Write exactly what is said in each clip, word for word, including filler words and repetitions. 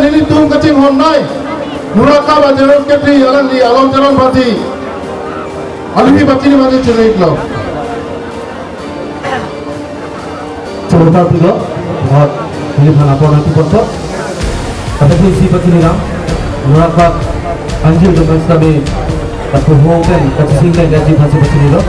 Nelitum kachinghon nai, Nurakap a-General Secretary alangli Along Teron Party, alangli pachini mani chini lo. Choro party lo, hot, neli aphan apor nangkeponpo. Kaprek isi pachini nang, Nurakap anjir do mas kami, kapuho pen, kachising pen, kaji pasi pachini lo.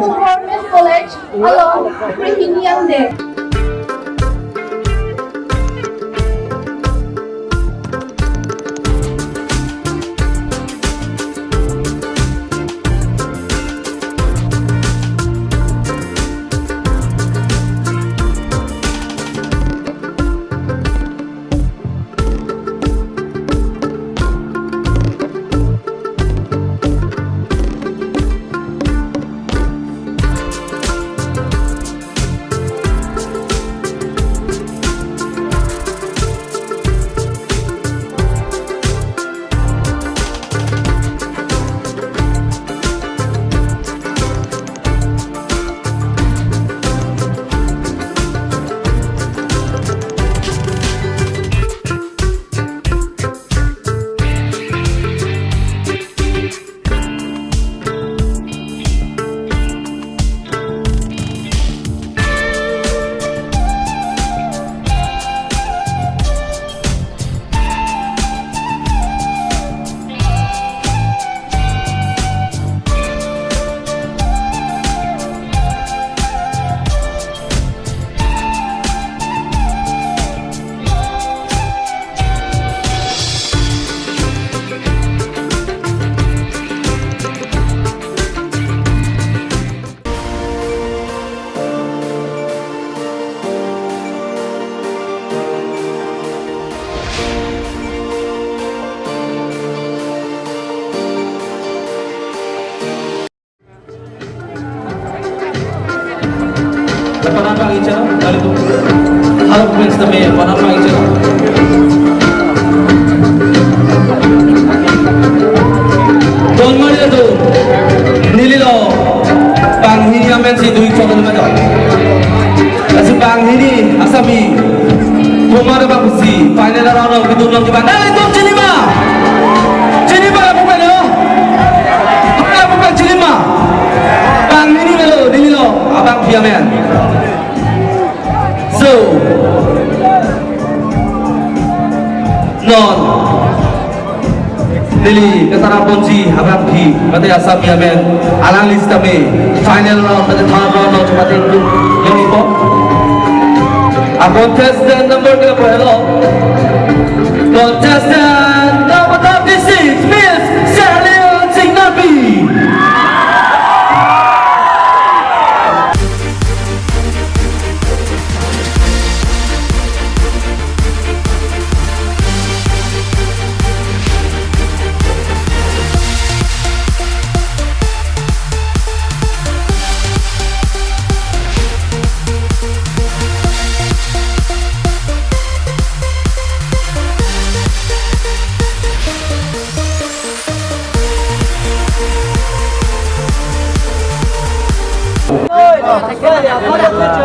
Government College along Rohini Yangde. Panang pangcheng, kali tu. Halo, friends, tame, panang pangcheng. Don Maria tu, neli lo, banghini amen si dui chok lo ma do. Lasi banghini asami, Kumar Bangsi, final round lo, kedun lo, kiba. Nelitum chini ma? Chini ma lapu pen lo? Lapu pen chini ma? Banghini melo, neli lo, abangpi amen. So, non, neli katarap ponji abangpi, mate asami amen, alangli sitame final round, mate third round lo, mate yung, yung ipo. A contestant number ke po helo. Contestant number thirty-six, Miss Sherlyn Singnapi.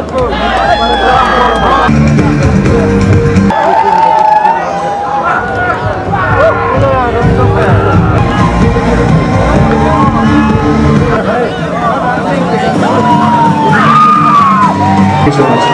Thank you so much.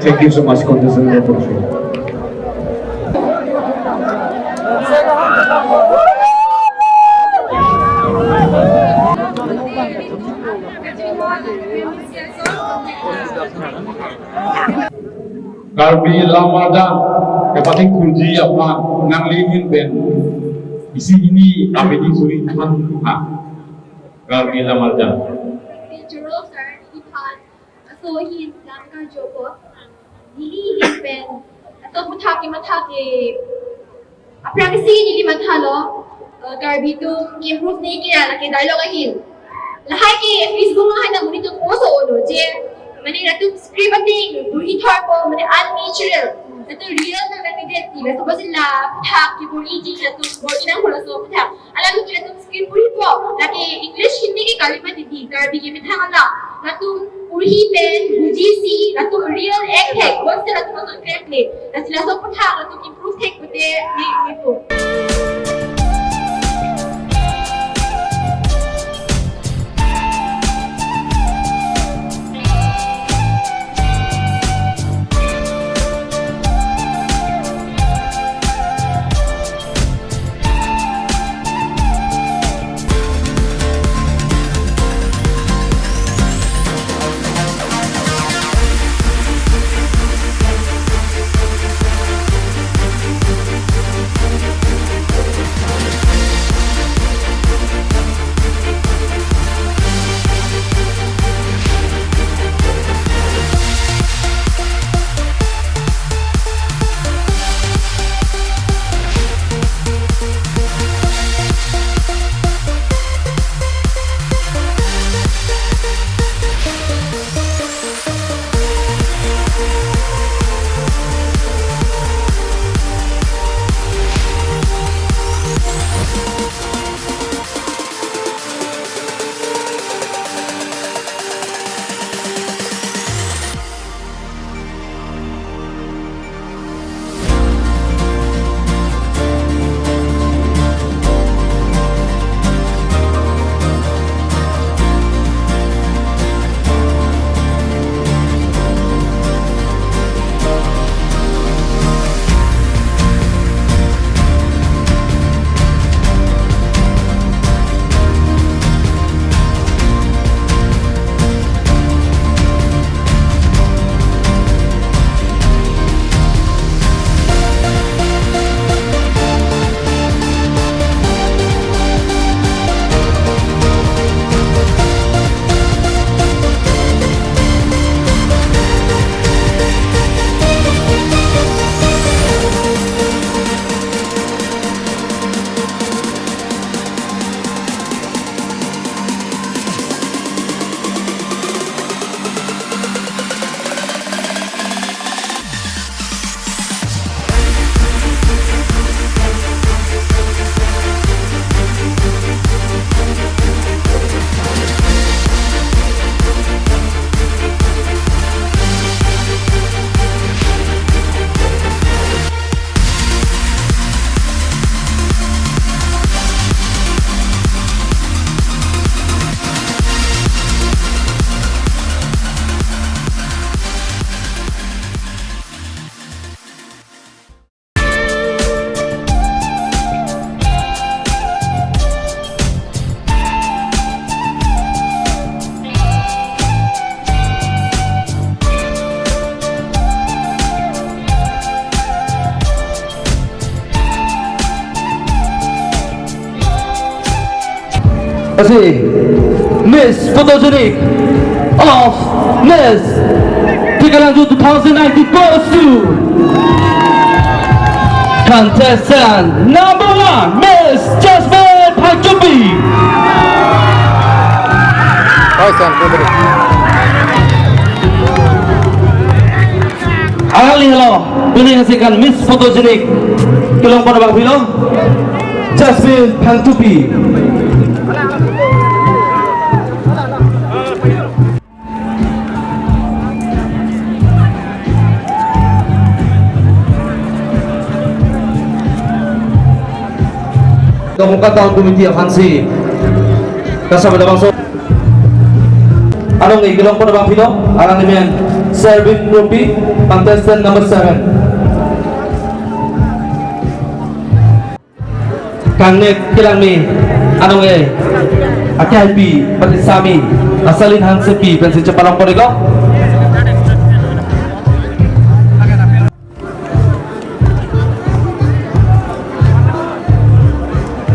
Thank you so much, contestant. Karbi Lammarjan kepathekji aphan nangli ahin pen isi hini abidi suri than ha. Karbi Lammarjan. Pinchoro sir, iphan aso ahin nangkarjupo. Neli ahin pen atum aputhak kematha ke aphrangsi neli mathalo, eh, Karbi atum ke-improve nangji ke lake dialogue ahin. Lahai ke Facebook along hai na monit atum oso olo je, mane latum script ating burhi thorpo, mane unnatural. Latum real nang nangnedet ti, laso apotsi la aputhak ke burhiji, latum burhi nangpo laso aputhak. Alanglitum script burhipo, lake English, Hindi ke kali mati di, Karbi kemethang alam. Latum burhi pen bujisi, latum real act hai, bonseta latum laso act le. Lasi laso aputhak latum improve thek pute ne, nepo. Lasi Miss Photogenic of Miss Tikalangju two thousand nineteen goes to contestant number one, Miss Jasmine Phangchopi. Oi, Sam, putri. Alangli helo, pini hasikan Miss Photogenic kelongpon abang philo, Jasmine Phangchopi. Dongka Town Committee aphansi kasabe labangso anong-e kelongpon abang philo, alangli men Servin Kropi, contestant number seven. Kangnek kelangme anong-e akaipi, Patisami, Asalin Hansepi pensi chepalongpon-iklo.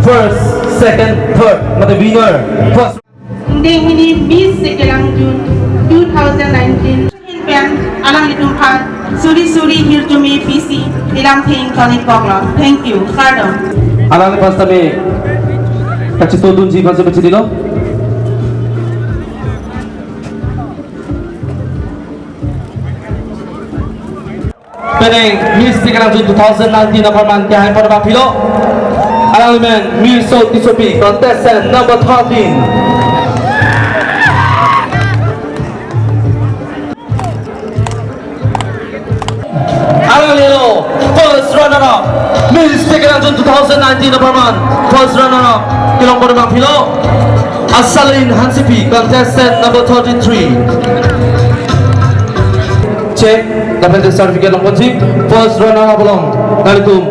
First, second, third, mate winner, first. Ingdeng hini Miss Sekelangjun two thousand nineteen. Pen alanglitum aphan suri suri hirjume pisi ilam thing tonic koklo. Thank you. Kardom. Alangli aphan sitame kachetongdunji aphansi pachini lo. Penang Miss Sekelangjun two thousand nineteen apharman kehai pon abang philo. Alangli men Mirso Tissopi, contestant number thirteen. Alangli lo first runner up, Miss Sekelangjun two thousand nineteen apharman first runner up kelongpon abang philo, Asalin Hansepi, contestant number thirty-three. Check, lapen te certificate longponji, first runner up along nanglitum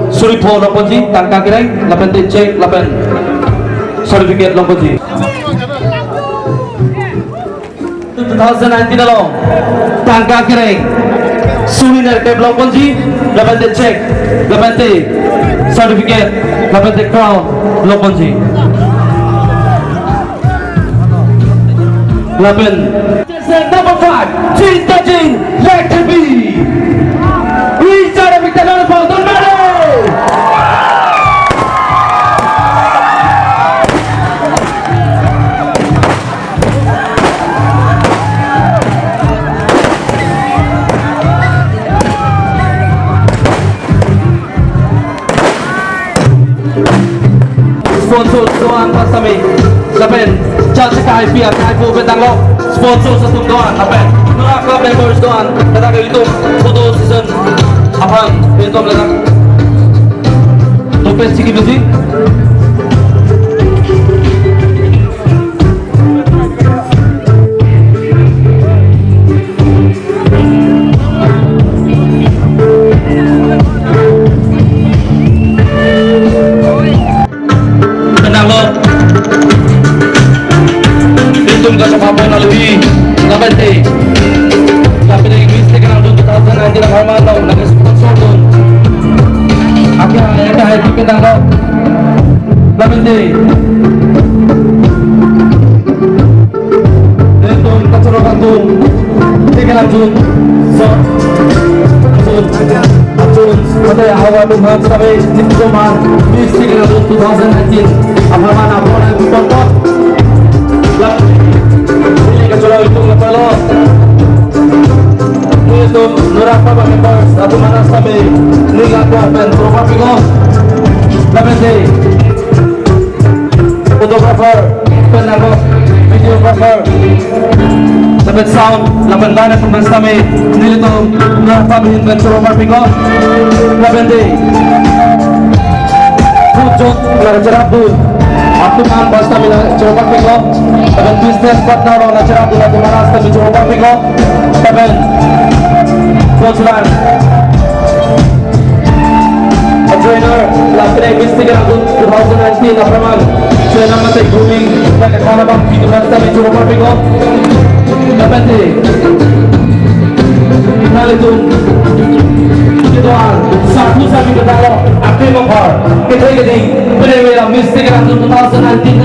suri pho longponji, tangka kereng, lapen te check, lapen certificate longponji. Two thousand nineteen along tangka kereng suri nerkep longponji, lapen te check, lapen te certificate, lapen te crown longponji. Lapen number five, Chintajin Lekthepi. Richard Victor Nonpong, Donmari. Sponsor do-an pasami lapen chacha kaipi akaipo petanglo. Sponsor atum do-an lapen Nora Club members do-an, ladak ilitum photo session aphan ilitum ladak topet chiki biji. Penang lo. Ilitum kachepapon alobi. Lapen te, lapen te Miss Sekelangjun two thousand nineteen apharman lo, nang sponsor dun. Ake, ake, ake, penang lo. Lapen te. Ilitum kachoro kangtung, Sekelangjun, so, Jun, Jun, mate ahavar atum aphan sitame, Nipsoma, Miss Sekelangjun two thousand nineteen apharman apor tonton. La, ili kachoro itum kapalo. Ilitum Nora Club members atum aphan sitame, ning akua pen trophy piko. Lapen te. Photographer, pen ako, videographer, lapen sound, lapen line atum aphan sitame, nelitum Nora Club ahin pen choro parpiklo, lapen te, food joke, la cherap dun atum aphan sitame la choro parpiklo, lapen business partner la cherap dun atum aphan sitame choro parpiklo, lapen, coach line. A trainer, lapen Miss Sekelangjun two thousand nineteen apharman, trainer mate grooming, lapen khana bang, itu rasta me choro parpiklo. Lapen te, nanglitum kedo-an, sarpo sarpi petanglo, ape mapar, kethe keding, pene mela Miss Sekelangjun two thousand nineteen